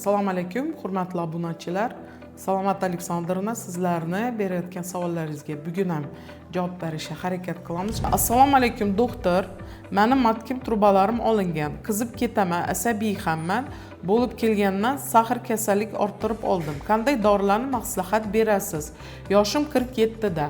Assalomu alaykum, hurmatli obunachilar. Salomat Aleksandrovna, sizlarni berayotgan savollaringizga bugun ham javob berishga harakat qilamiz. Assalomu alaykum, doktor. Mani матка m trubalarim olingan. Qizib ketaman, asabiy hamman. Bo'lib kelgandan сахар kasallik orttirib oldim. Qanday dorilarni maslahat berasiz? Yoshim 47 da.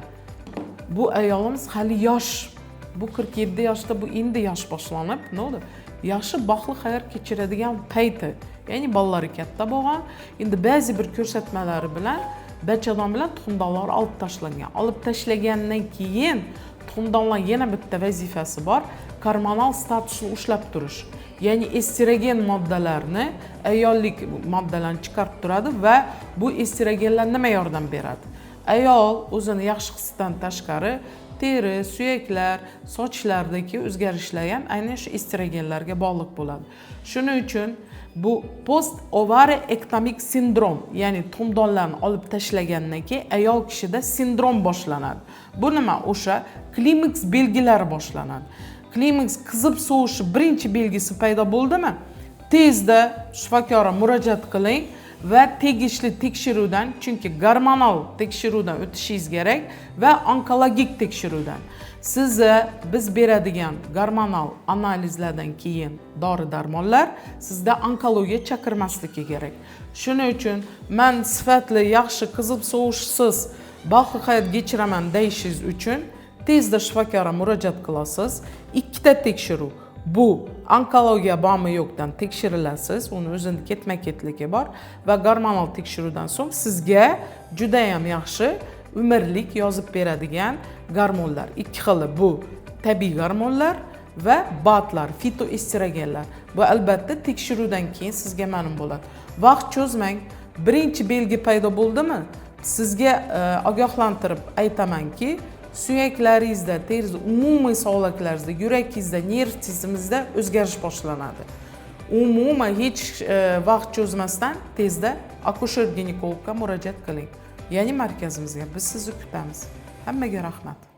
Bu ayolimiz hali yosh. Bu 47 yoshda, bu endi yosh boshlanib, nima bo'ldi? Yaxshi, baxtli hayot kechiradigan payti. Ya'ni bolalari katta bo'lgan. Endi ba'zi bir ko'rsatmalari bilan bachadon bilan tuxumdonlar olib tashlangan. Olib tashlagandan keyin tuxumdonlar yana bitta vazifasi bor: gormonal statusni ushlab turish. Ya'ni estrogen moddalarni, ayollik moddalarni chiqarib turadi va bu estrogenlar nima yordam beradi? Ayol o'zini yaxshi hisdan tashqari, teri, suyaklar, sochlardagi o'zgarishlar ham aynan shu estrogenlarga bog'liq bo'ladi. Shuning uchun bu post ovariektomik sindrom, ya'ni tuxumdonlarni olib tashlagandan keyin ayol kishida sindrom boshlanadi. Bu nima? O'sha klimaks belgilari boshlanadi. Klimaks qizib sovishi birinchi belgisi paydo bo'ldimi, tezda shifokorga murojaat qiling va tegishli tekshiruvdan, chunki gormonal tekshiruvdan o'tishingiz kerak va onkologik tekshiruvdan. Sizni biz beradigan gormonal analizlardan keyin dori darmonlar sizda onkologiya chaqirmasligi kerak. Shuning uchun man sifatli, yaxshi, qizib sovishsiz baxtli hayot kechiraman deyishingiz uchun tezda shifokorga murojaat qilasiz. Ikkita tekshiruv: bu onkologiya bormi, yo'qdan tekshirilasiz, uni o'zini ketma ketligi bor, va gormonal tekshiruvdan so'ng sizga judayam yaxshi umrlik yozib beradigan gormonlar ikki xili: bu tabiiy gormonlar va БАД lar, fitoestrogenlar. Bu albatta tekshiruvdan keyin sizga ma'lum bo'ladi. Vaqt cho'zmang. Birinchi belgi paydo bo'ldimi, sizga ogohlantirib aytamanki, suyaklaringizda, teringizda, umumiy sog'liqlaringizda, yuragingizda, nerv tizimingizda o'zgarish boshlanadi. Umuman hech vaqt cho'zmasdan tezda akusher ginekologga murojaat qiling, ya'ni markazimizga. Biz sizni kutamiz. Hammaga rahmat.